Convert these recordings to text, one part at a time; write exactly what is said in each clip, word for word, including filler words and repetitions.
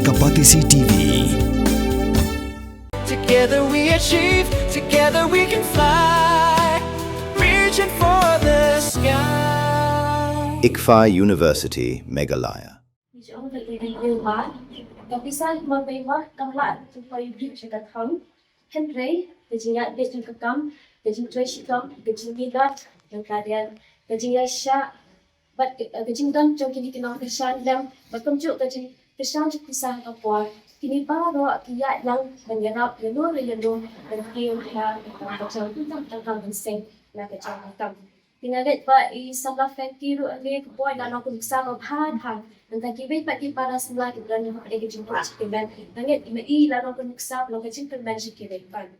Ka Batesi T V. Together we achieve, together we can fly, reaching for the sky. ICFAI University, Meghalaya. Ka pisa ma bai wa ka la tu pa yu bi che ka thang. Hynrei ka jingïaid beit jong ka kam, ka jingtrei shitom, ka jingmih lat, ka jingïaid, ka jingïaid shah, bad ka jingdon jong kine ki nongkyrshan lem bad kumjuh ka jingkyrshan jong pisa ha ka por. Kine baroh ki ïaid lang ban ïarap ïano re ïano ban kiew ïa ka kam ka jong, ka kam ban seng na ka jong ka kam. Te nga ngeit ba i samla Frankie ruh a ngi ka poi la long ka nuksa ba bha bha. Nangta kiwei pat ki para samla kiba don ha ka jingpynlong jingpynmen. Nga ngeit ba i la long ka nuksa ba long ka jingpynmen sha kiwei pat.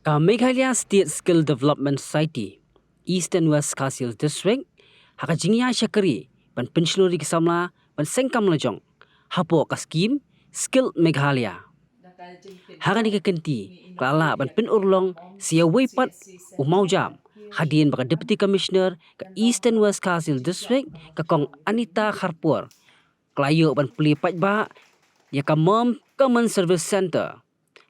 Ka Meghalaya State Skill Development Society, Eastern West Khasi Hills District, ha ka jingïashakri ban pynshlur ïa ki samla ban seng kam lajong hapoh ka skim Skill Meghalaya. Ha kane ka kynti ka la lah ban pynurlong sa ïa uwei pat u mawjam hadien ba ka Deputy Commissioner ka Eastern West Khasi Hills District, ka Kong Anita Kharpor, ka la ïoh ban plie paidbah ïa ka Mom Common Service Centre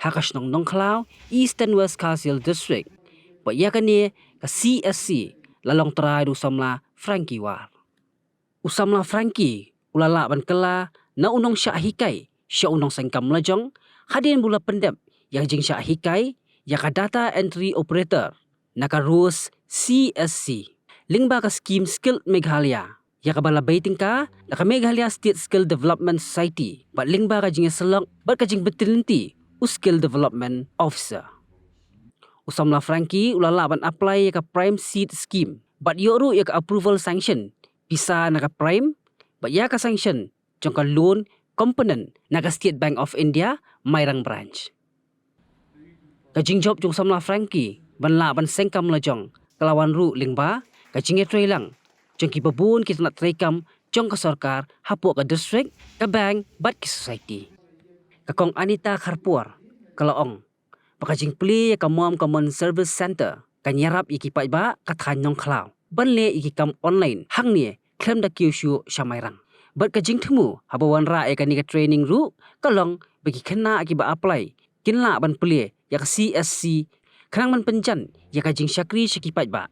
ha ka shnong Nongkhlaw, Eastern West Khasi Hills District. Bad ïa kane ka C S C la long trai da u samla Frankie War. U samla Frankie u la lah ban kylla na u nongshah hikai sha u nongseng kam lajong hadien ba u la pyndep ïa ka jingshah hikai ïa ka data entry operator na ka ROSE C S C. Lyngba ka skim Skill Meghalaya, ïa kaba la bei tyngka da ka Meghalaya State Skill Development Society bad lyngba ka jingïasyllok bad ka jingbtylli u Skill Development Officer, u samla Frankie u la lah ban apply ïa ka PRIME Seed Scheme bad ïoh ruh ïa ka approval sanction pisa na ka PRIME bad ïa ka sanction jong ka loan component na ka State Bank of India Mairang Branch. Ka jingjop jong u samla Frankie ban lah ban seng kam lajong ka la wan ruh lyngba ka jingïatreilang jong kiba bun ki tnat treikam jong ka sorkar hapoh ka district, ka bank bad ki society. Ka Kong Anita Kharpor ka la ong ba ka jingplie ïa ka Mom Common Service Centre kan ïarap ïa ki paidbah ka thaiñ Nongkhlaw ban leh ïa ki kam online hangne khlem da kiew shuh sha Mairang. Bad ka jingthmu haba wanrah ïa kane ka training ruh ka long ba ki khynnah kiba apply kin lah ban plie ïa ka C S C khnang ban pynjan ïa ka jingshakri sha ki paidbah.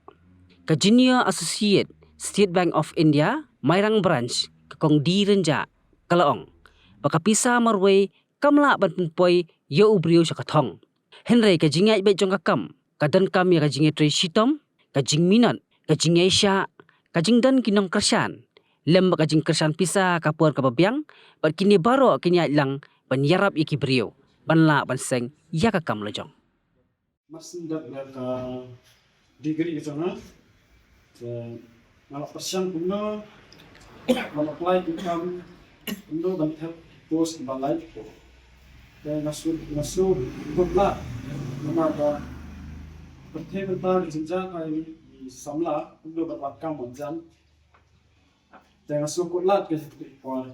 Ka Junior Associate State Bank of India Mairang Branch, ka Kong D Rynjah, ka la ong ba ka pisa marwei kam lah ban pynpoi ïa u briew sha ka thong. Hynrei ka jingïaid beit jong ka kam ka donkam ïa ka jingïatrei shitom, ka jingminot, ka jingïaishah, ka jingdon ki nongkyrshan lem bad ka jingkyrshan pisa ha ka por kaba biang, bad kine baroh kin ïaid lang ban ïarap ïa ki briew ban lah ban seng ïa ka kam lajong. Mar shu dep ïa ka degree ka jong nga, te nga la pyrshang kumno ban apply, kumno, kumno ban thep post ba lai. Te nga shu, nga shu kut lad namar ba pyrthei mynta ka jingïaid ka i samla kumno ban wad kam wan jan. Te nga shu kut lad ka por.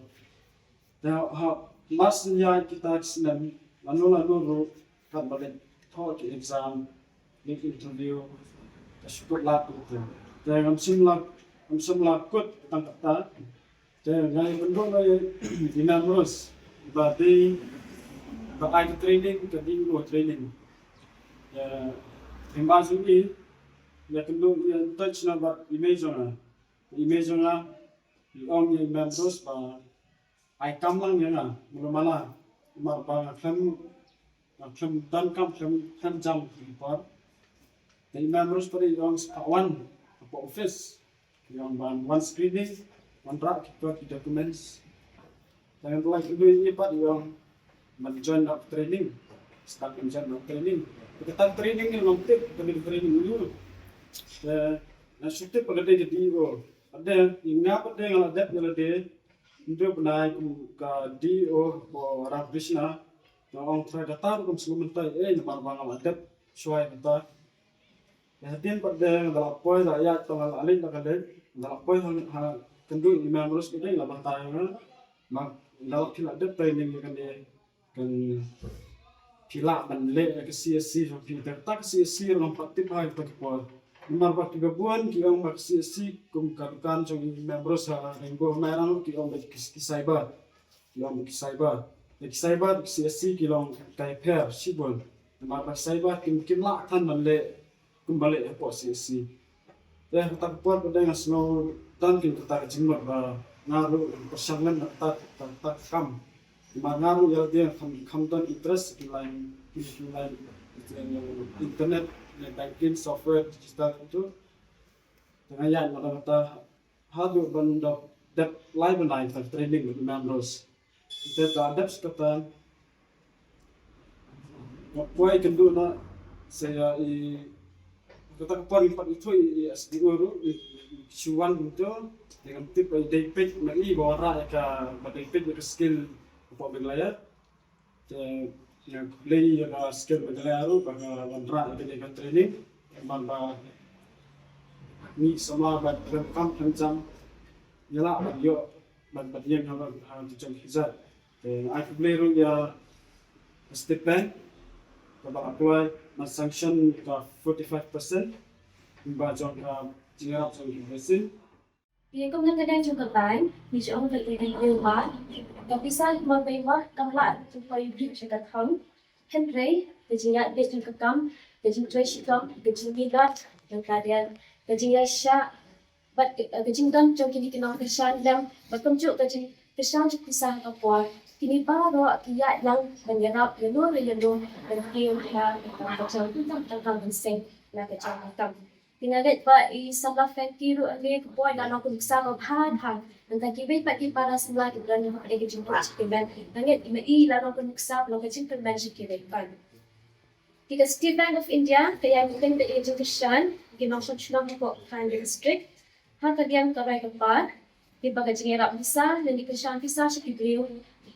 Te ha, ha, mar shu ïaid kita ki snem, lano lano ruh, katba leit thoh ki exam, leit interview, ka shu kut lad kut te. Te ngam shym la, ngam shym la kut tang katta. Te nga ïakynduh noh ïa i Ma'am Rose ba dei, ba ai ka training, ka D E O training. Te hynrei jong i, ïakynduh, ïa in touch noh bad i mei jong nga. I mei jong nga i ong ïa i Ma'am Rose ba ai kam lang ïa nga, mano mala. Namar ba nga khlem, nga khlem don kam, khlem, khlem jam ki por. Te i Ma'am Rose pat i ong sa wan hapoh office. I ong ban wan screening, wanrah ki por ki documents. Te ngan ïakynduh ïa i pat i ong ban join da training. Start ban join da training. Te kata training i long tip, kane training i long. Te nga shu tip ba ka dei ka D E O. Pat de, i nga pat de nga la dep ïa lade. Ndu bnai kum ka D E O ba Ramakrishna. Nga ong trai kata ruh kam sngewmynta ei namar ba nga la dep shuwa ïa kata. Ïa hadien pat de nga la poi la ïaid tang la leit la ka leit. Nda la poi ha, ha kynduh i Mem Rose ka dei la ba tai nga. Ma nda la phi la dep training ïa kane kan phi lah ban leh ïa ka C S C jong phi, te ta ka C S C ruh ngam pat tip ha kata ka por. Namar ba kiba bun ki ong ba ka C S C kum ka dukan jong i Mem Rose ha Rainbow Mairang ki ong ba ki, ki cyber. Ki ong ba ki cyber. Te ki cyber, ki C S C ki long kaei pher shibun. Namar ba cyber kim, kim lah than ban leh kumba leh hapoh C S C. Te ha kata ka por pat nga sngew tang kata ka jingmut ba nga ruh pyrshang lem na kata, kata, kata ka kam. Namar nga ruh ïa lade kham, kham don interest ha ki line, ha ki line, internet, ne banking, software, digital, kumto. Te nga ïaid na kata haduh ban da dep lai bnai kata ka training bad i Mem Rose. Te da dep sa kata nga poi kynduh noh sa ïa i, kata ka por ngim pat ithuh i, i S D O ruh, i, i shu wan kumto. Te ngam tip ba i dei peit ma i ba wanrah ïa ka, ba dei peit ïa ka skill hapoh Meghalaya. Te nga khublei ïa ka Skill Meghalaya ruh ba ka wanrah ïa kane ka training. Namar ba ngi samla bad welcome khlem jam ngi lah ban ïoh ban, ban ïeng ha, ha, ha ki jong ki jait. Te nga ai khublei ruh ïa State Bank kaba la pynlong ban sanction ka forty-five percent ba jong ka jingïarap jong ki vaccine. Te kum na ka liang jong ka bank, ngi ju ong ba ka liang ba ka pisa ba poi ma kam lah ban poi briew jong ka account. Hynrei ka jingïaid beit jong ka kam, ka jingtrei shitom, ka jingmih lad, ka jingïaishah bad ka, ka jingdon jong kine ki nongkyrshan lem bad kumjuh ka jingkyrshan jong pisa ha ka por, kine baroh ki ïaid lang ban ïarap ïano re ïano ban kiew ïa ka jingtang tang ban seng na ka jong ka kam. Te nga ngeit ba i samla Frankie ruh hangne ka poi la long ka nuksa ba bha bha. Nangta kiwei pat ki para samla kiba don ha ka jingpynbeit jingkmen. Nga ngeit ba i la long ka nuksa ba long ka jingkmen sha kiwei pat. Te ka State Bank of India ka ïai bteng da i jingkyrshan ki nongshong shnong hapoh Khandwa District ha ka liang ka roi ka par. Te ba ka jingïarap visa lane kyrshan visa sha ki briew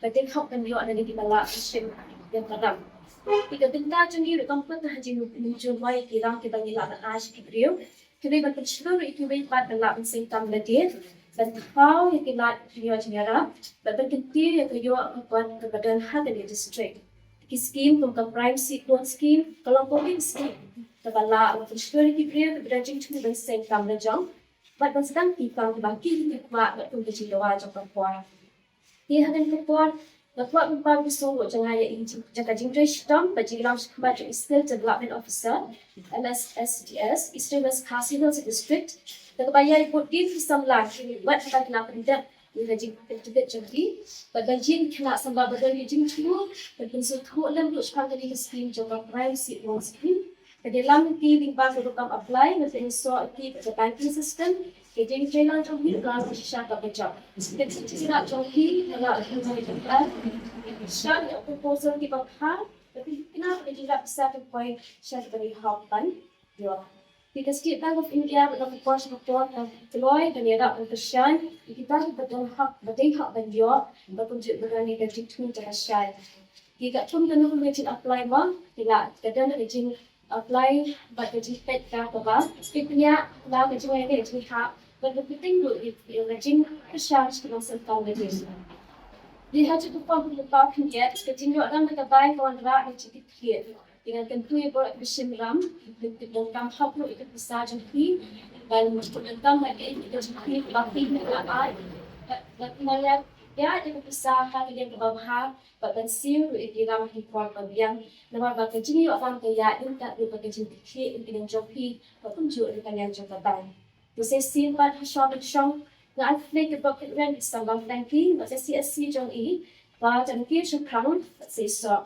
ba dei hok ban ïoh lane kiba lah ban shim ïa ka ram. Te ka bynta jong ngi ruh kam kut ha jingmynjur ïa ki ram kiba ngi lah ban ai sha ki briew. Hynrei ban pynshlur ïa kiwei pat ban lah ban seng tam lade, ban thaw ïa ki lad jingïoh jingïarap bad ban kyntiew ïa ka ïoh ka kot kaba don ha kane ka district. Ki skim kum ka Prime Seed Loan Scheme ka long ka skim kaba lah ban pynshlur ïa ki briew kiba don jingthmu ban seng tam lajong bad ban sdang ki kam kiba ki kwah bad kum ka jingdawa jong ka por. Te ha kane ka por nga kwah ban pynpaw ïa ka sngewbha jong nga ïa i jaka jingtrei shitom bad jingïalam shakhmat jong i Skill Development Officer, M S S D S, Eastern West Khasi Hills District, da kaba ïai bud dien ki samla kiba wat ba ki la pyndep ïa ka jingpyntymbit jong ki bad ban ïeng ki khynnah samla ba don ïa ka jingthmu ban pynsngewthuh lem ruh shaphang kane ka skim jong ka Prime Seed Loan Scheme. Ka dei lam ki lyngba ka rukom apply, nga pynïasoh ïa ki bad ka banking system, ka jingtrei lang jong ki ka la shisha kaba jop. Ka jingtrei jong ki ka la shisha ïa ka proposal kiba bha, ka jingkynmaw ka jingrap pisa ka poi sha kaba ngi hap ban ïoh. Te ka State Bank of India bad ka por sha ka por ka kloi ban ïarap ban kyrshan ïa kita kiba don hok, ba dei hok ban ïoh, ba kumjuh ba don ïa ka jingthmu jong ka shai. Te katkum kano kano ka jing apply mo, te la ka don ka jing apply bad ka jingpeit ka kaba peit bniah, la ka jingïaleh jinghap bad ka pynting ruh ïa ka jingkyrshan sha ki nongsan kam lade. Te ha kajuh ka por, ka por khyndiat ka jingïoh ram da ka bai ka wanrah da ka jingkitkhlieh. Te ngan kyntu ïa baroh kiba shim ram, ki donkam hok ruh ïa ka pisa jong ki, ban donkam ha kaei kaei ka jingkitkhlieh kaba phi la ai. Bad ngan ïa ïa ïa ka pisa ha ka liang kaba bha bad ban siew ruh ïa ki ram ha ki por ba biang. Namar ba ka jingïoh ram ka ïaid ryngkat ruh bad ka jingkitkhlieh ïa ka liang jong phi bad kumjuh ruh ka liang jong ka bank. Te sa shisien pat ha shwa ban shong nga ai khublei kaba kyrpang ïa i Samla Frankie bad ka C S C jong i ba don ki shaphrang bad sa shisha.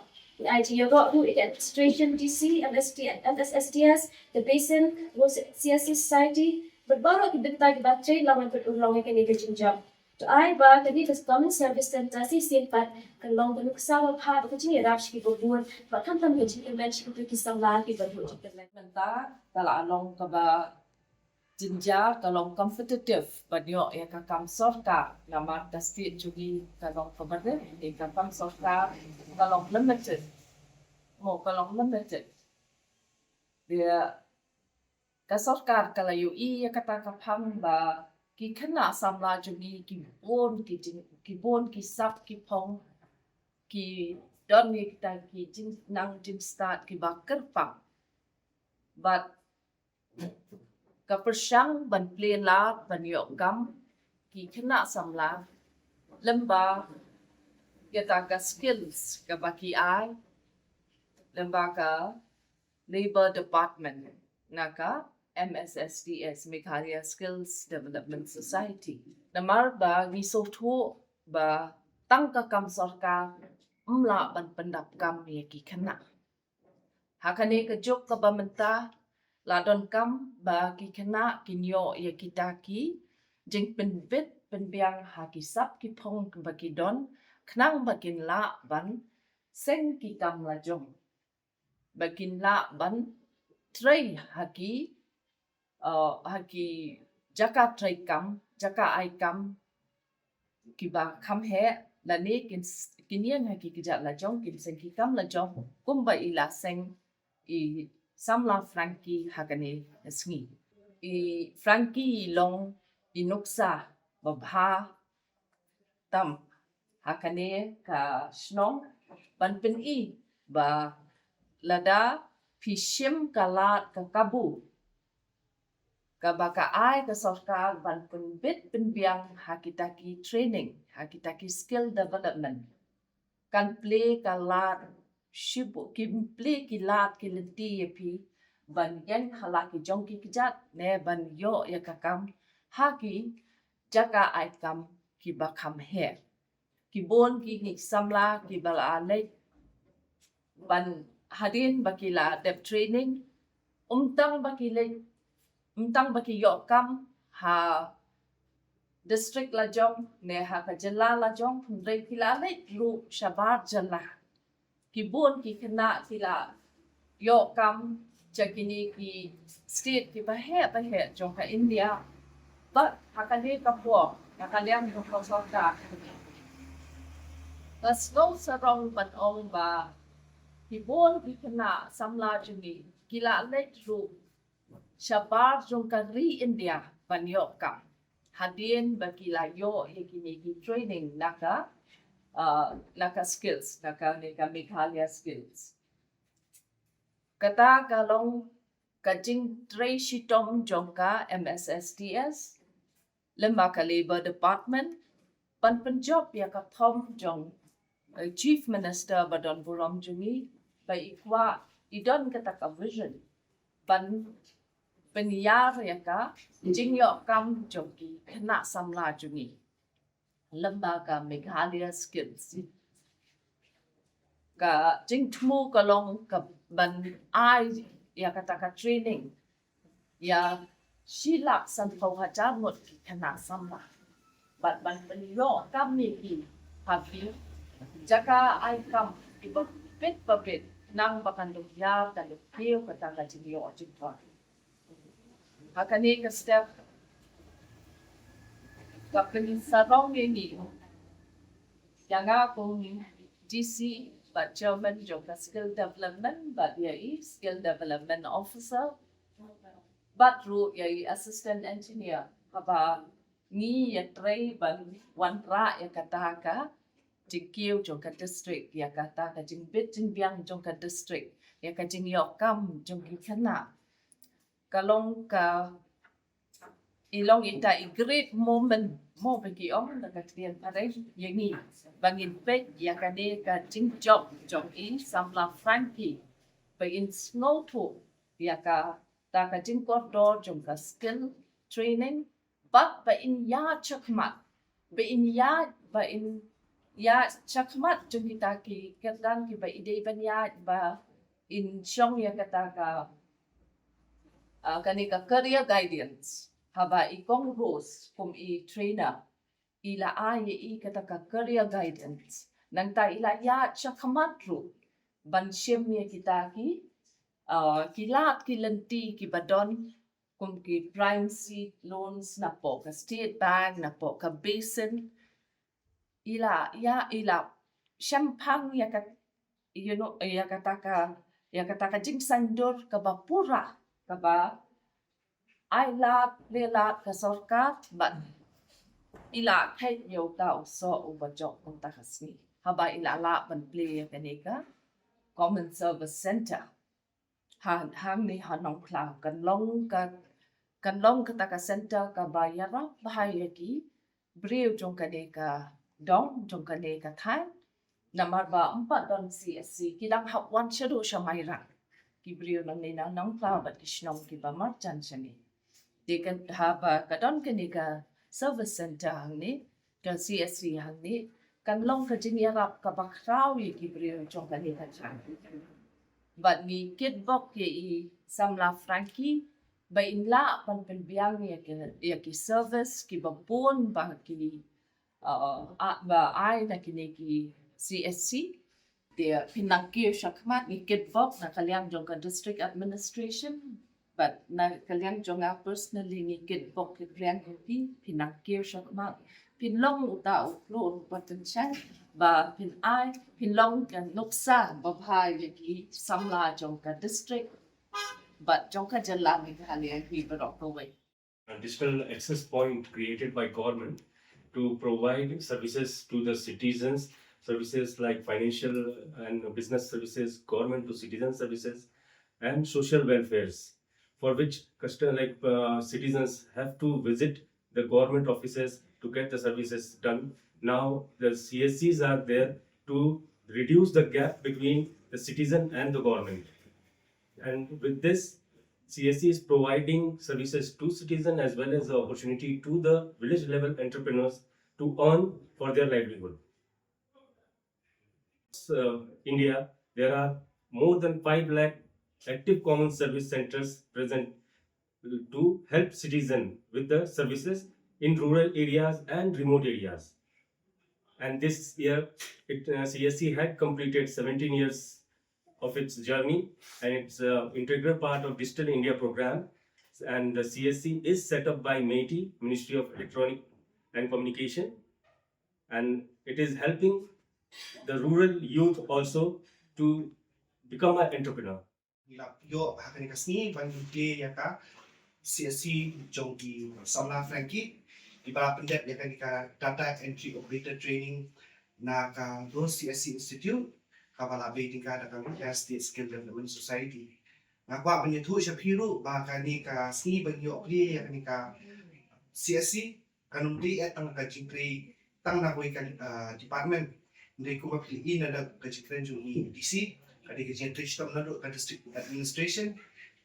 Nga ai jingïaroh ruh ïa ka administration, D C, M S D, M S S D S, the Basin Rural C S C Society bad baroh ki bynta kiba trei lang bad urlong ïa kane ka jingjop. To ai ba kane ka Common Service Centre sa shisien pat kan long ka nuksa ba bha bad ka jingïarap sha kiba bun bad khamtam ka jingkyrmen sha kito ki samla kiba duh jingkyrmen. Mynta ka la long kaba jynjar, ka long competitive ban ïoh ïa ka kam sorkar namar ka state jong ngi ka long kaba rit, ïa ka kam sorkar ka long limited. Mo, ka long limited. Te ka sorkar ka la ïohi ïa kata ka phang ba ki khynnah samla jong ngi ki bun ki jing, ki bun ki sap ki phong, ki don ngi kita ki jing, nang jingstad kiba kyrpang. Bad ka pyrshang ban plie lad ban ïoh kam ki khynnah samla lyngba kita ka skills kaba ki ai lyngba ka Labour Department na ka M S S D S, Meghalaya Skills Development Society. Namar ba ngi sngewthuh ba tang ka kam sorkar ym lah ban pyndap kam ïa ki khynnah. Ha kane ka juk kaba mynta la donkam ba ki khynnah kin ïoh ïa kita ki jingpynbit pynbiang ha ki sap ki phong ba ki don, khnang ba kin lah ban seng ki kam la jong, ba kin lah ban trei ha ki, uh, ha ki jaka trei kam, jaka ai kam kiba kham heh, lane kin s-, kin ïeng ha ki kjat la jong, kin seng ki kam la jong kumba i la seng i samla Frankie ha kane ka sngi. I Frankie i long i nuksa babha tam ha kane ka shnong ban pyni ba lada phi shim ka lad ka kabu kaba ka ai ka sorkar ban pynbit pynbiang ha kita ki training, ha kita ki skill development, kan plie ka lad shibun, kin plie ki lad ki lynti ïa phi ban ïeng ha la ki jong ki kjat ne ban ïoh ïa ka kam ha ki jaka ai kam kiba kham heh. Ki bun ki ngi samla kiba la leit ban, hadien ba ki la dep training, ym tang ba ki leit, ym tang ba ki ïoh kam ha district la jong ne ha ka jylla la jong, hynrei ki la leit ruh shabar jylla. Ki bun ki khynnah ki la ïoh kam sha kine ki state kiba heh ba heh jong ka India. Bad ha kane ka por, ha ka liang jong ka sorkar, nga sngew sarong ban ong ba ki bun ki khynnah samla jong ngi ki la leit ruh shabar jong ka ri India ban ïoh kam, hadien ba ki la ïoh ïa kine ki training na ka, uh, na ka skills, na kane ka Meghalaya Skills. Kata ka long ka jingtrei shitom jong ka M S S D S lyngba ka Labour Department ban pynjop ïa ka thom jong, eh, Chief Minister ba don burom jong ngi, ba i kwah, i don kata ka vision ban pynïar ïa ka jingïoh kam jong ki khynnah samla jong ngi lyngba ka Meghalaya Skills. Ka jingthmu ka long ka ban ai ïa kata ka training ïa shi lak sanphew hajar ngut ki khynnah samla. Bad ban pynïoh kam ïa ki ha ki jaka ai kam kiba bit ba bit, khnang ba kan ïa, kan ïa kiew kata ka jingïoh jingpyrkhat. Ha kane ka step ka pynsarong ïa ngi, ïa nga kum D C bad chairman jong ka skill development bad ïa i skill development officer bad ruh ïa i assistant engineer, haba ngi ïatrei ban wanrah ïa kata ka jingkiew jong ka district, ïa kata ka jingbit jingbiang jong ka district, ïa ka jingïoh kam jong ki khynnah. Ka long ka, i long ita i great moment mo ba ki ong da ka ktien phareng ïa ngi, ba ngin peit ïa kane ka jingjop jong i samla Frankie, ba in sngewthuh ïa kata ka jingkordor jong ka skill training, bad ba in ïaid shakhmat, ba in ïaid, ba in ïaid shakhmat jong kita ki kyrdan kiba i dei ban ïaid, ba in shong ïa kata ka, ah, kane ka career guidance. Haba i Kong Rose kum i trainer, i la ai ïa i kata ka career guidance. Nangta i la ïaid shakhmat ruh ban shim ïa kita ki, ah, ki lad ki lynti kiba don kum ki prime seed loans napoh ka State Bank, napoh ka Basin. I la ïa, i la shemphang ïa ka, you know, ïa kata ka, ïa kata ka jingsaindur kaba pura, kaba ai lad, plie lad ka sorkar, bad i la kheit ïa uta u soh uba jop mynta ka sngi. Haba i la lah ban plie ïa kane ka Common Service Center. Ha, hangne ha Nongkhlaw kan long ka, kan long kata ka center kaba ïarap bha ïa ki briew jong kane ka dong, jong kane ka thaiñ. Namar ba ym pat don C S C, ki dang hap wan shaduh sha Mairang. Ki briew nangne na Nongkhlaw bad ki shnong kiba marjan shane. Te kan, haba ka don kane ka service center hangne, ka C S C hangne, kan long ka jingïarap kaba khraw ïa ki briew jong kane ka thaiñ. Bad ngi kitbok ïa i samla Frankie ba in lah ban pynbiang ïa ki, ïa ki service kiba bun ba ki, uh, a, ba ai na kine ki C S C. Te phin nang kiew shakhmat, ngi kitbok na ka liang jong ka district administration, bad na ka liang jong nga personally ngi kitbok ki briang ïa phi, phin nang kiew shakhmat, phin long uta u klur uba tynshai, ba phin ai, phin long ka nuksa babha ïa ki samla jong ka district bad jong ka jylla Meghalaya hi baroh kawei. A digital access point created by government to provide services to the citizens, services like financial and business services, government to citizen services, and social welfares, for which custom-, like, uh, citizens have to visit the government offices to get the services done. Now the C S Cs are there to reduce the gap between the citizen and the government. And with this, C S C is providing services to citizen as well as the opportunity to the village level entrepreneurs to earn for their livelihood. Uh, India, there are more than five lakh active common service centers present to help citizen with the services in rural areas and remote areas. And this year, it, uh, C S C had completed seventeen years of its journey, and it's an integral part of Digital India program. And the C S C is set up by MeitY, Ministry of Electronic and Communication, and it is helping the rural youth also to become an entrepreneur. Ngi la ïoh ha kane ka sngi ban plie ïa ka C S C jong i samla Frankie, iba pyndep ïa kane ka data entry operator training na ka Rose C S C Institute, kaba la bei tyngka da ka Meghalaya State Skill Development Society. Nga kwah ban ïathuh sha phi ruh ba kane ka sngi ban ïoh plie ïa kane ka C S C kan ym dei eh tang ka jingtrei tang na kawei ka, ah, department. Hynrei kumba phi i na da ka jingkren jong i D C, ka dei ka jingtrei shitom naduh ka district administration,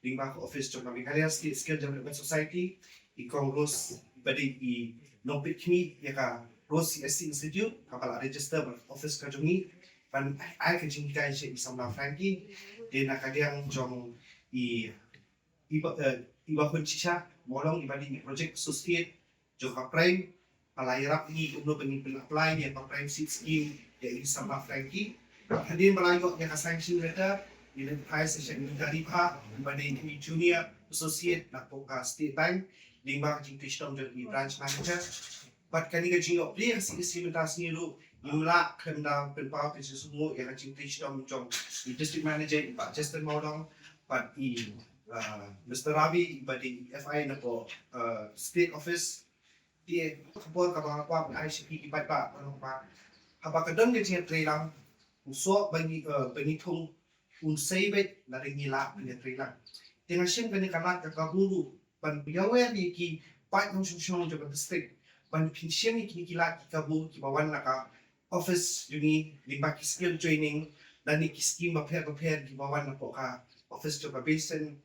lyngba ka office jong ka Meghalaya State Skill Development Society, i Kong Rose, ba dei i nongpeit khmih ïa ka Rose C S C Institute, kaba la register bad office ka jong i, ban ai ka jinghikai sha i samla Frankie, dei na ka liang jong i, i ba, eh, i ba hun shisha, Mawlong, i ba dei i project associate jong ka Prime, ba la ïarap ïa ngi kumno ba ngin pyn-apply ïa ka Prime Seed Scheme ïa i samla Frankie. Hadien ba la ïoh ïa ka sanction letter, ngi la phai sa sha i Gari Pha, ba dei i junior associate na ka State Bank, lyngba ka jingtrei shitom jong i branch manager. Bad kane ka jingïoh plie ka C S C mynta sngi ruh, ngim lah khlem da pynpaw ka jingsngewnguh ïa ka jingtrei shitom jong i district manager, i Bah Justin Mawlong, bad i, uh, Mister Ravi, i ba dei i F I na ka, uh, state office. Te ka khubor kaba nga kwah ban ai sha phi ki paidbah, ba haba ka don ka jingïatreilang, u soh ba ngi, eh, ba ngi thung, un sei beit lada ngi lah ban ïatreilang. Te nga shem kane ka lad ka kabu ruh ban ïawer ïa ki paid nongshong shnong jong ka district ban pynshem ïa kine ki lad ki kabu kiba wan na ka office jong ngi, lyngba ki skill training lane ki skim bapher bapher kiba wan napoh ka office jong ka basin,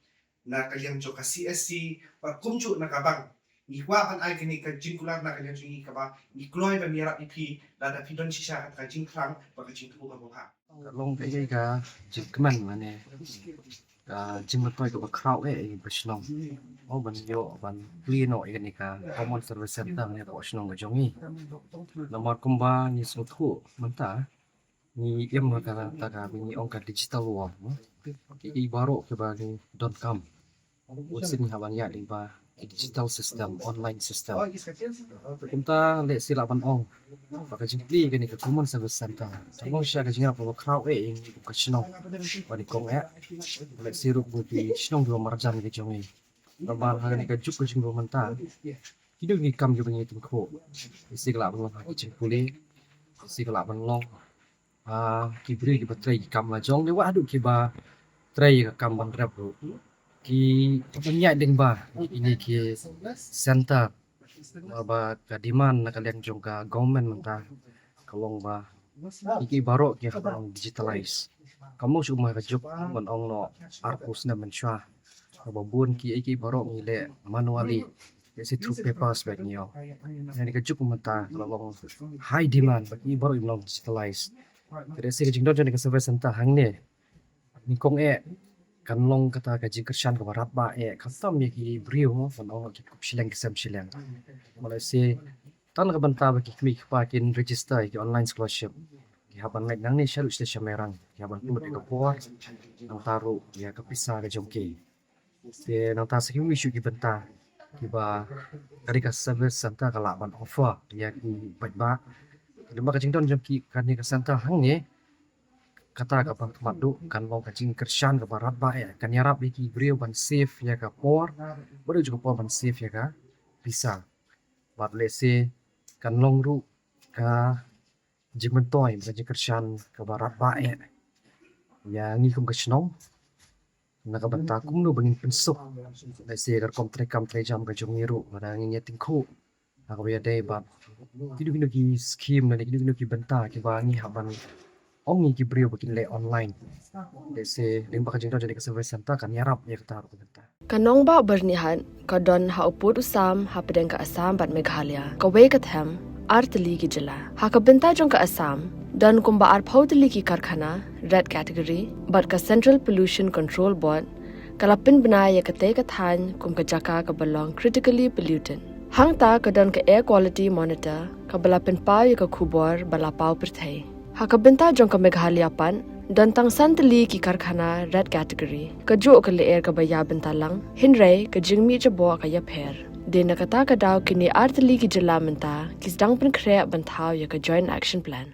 na ka liang jong ka C S C, bad kumjuh na ka bank. Ngi kwah ban ai kane ka jingkular na ka liang jong ngi kaba ngi kloi ban ïarap ïa phi lada phi don shisha kata ka jingthrang bad ka jingthmu kaba bha. Ka long kaei ka jingkmen lane ka jingmyntoi kaba khraw eh ïa ki ba shnong. O ban ïoh ban plie noh ïa kane ka Common Service Center ne ka shnong ka jong ngi. Namar kumba ngi sngewthuh mynta ngi im ha kata ka ba ngi ong ka digital world, no? Ki, ki baroh kiba ngi donkam. Wat sien ha ban ïa dei ba digital system, online system. Kumta lehse lah ban ong ba ka jingplie kane ka Common Service Center ka long shisha ka jingïarap kaba khraw eh ïa ngi kum ka shnong. Ba ngi kong eh lehse ruh kum ki shnong kiba marjan ki jong ngi. Namar ha kane ka juk ka jingdon mynta, kino kino ki kam kiba ngi tyngkhuh, lehse ka lah ban long ha ki jingpule, lehse ka lah ban long ha ki briew kiba trei ki kam la jong, lane haduh kiba trei ka kam ban rep ruh, ki ban ïaid lyngba ïa kine ki centre. Namar ba ka demand na ka liang jong ka government mynta ka long ba kiei kiei baroh ki hap ban digitalize. Kam long shuh kumba ka juk ban ong noh arphew snem mynshuwa, kaba bun kiei kiei baroh ngi leh manually, lehse through papers bad ngi ong. Kane ka juk mynta ka long high demand ba kiei baroh kin long digitalize. Te lehse ka jingdon jong kane ka service centre hangne, nyngkong eh, kan long kata ka jingkyrshan kaba radbah eh, khamtam ïa ki briew, ban ong ki kup shilliang ki sem shilliang. Namar lehse tang na ka bynta ba ki kmie ki kpa kin register ïa ki online scholarship, ki hap ban leit nangne shaduh sha Mairang, ki hap ban pynlut ïa ka por, nangta ruh ïa ka pisa ka jong ki. Te nangta sa kiwei shuh ki bynta kiba kane ka service centre ka lah ban offer ïa ki paidbah. Lyngba ka jingdon jong ki kane ka centre hangne, kata kaba khmat duh kan long ka jingkyrshan kaba radbah eh, kan ïarap ïa ki briew ban save ïa ka por, bad ïa ka por ban save ïa ka pisa. Bad lehse kan long ruh ka jingmyntoi, ka jingkyrshan kaba radbah eh ïa ngi kum ka shnong, na ka bynta kumno ba ngin pynsuk, lehse ka rukom treikam treijam ka jong ngi ruh, ba ngin ïa tyngkhuh ha kaba ïadei bad kino kino ki scheme lane kino kino ki bynta kiba ngi hap ban ong ïa ki briew ba kin leh online. Lehse lyngba ka jingdon jong kane ka service centre kan ïarap ïa kata ruh ka bynta. Ka nongbah Byrnihat ka don ha u pud u sam hapdeng ka Assam bad Meghalaya, kawei ka them ar tylli ki jylla. Ha ka bynta jong ka Assam, don kumba arphew tylli ki karkhana red category, bad ka Central Pollution Control Board ka la pynbna ïa katei ka thaiñ kum ka jaka kaba long critically polluted. Hangta ka don ka Air Quality Monitor kaba la pynpaw ïa ka khubor ba la paw pyrthei. Ha ka bynta jong ka Meghalaya pat, don tang san tylli ki karkhana red category. Kajuh ka lyer kaba ïa bynta lang, hynrei ka jingmih jaboh ka ïapher. Dei na kata ka daw kine ar tylli ki jylla mynta ki sdang pynkhreh ban thaw ïa ka Joint Action Plan.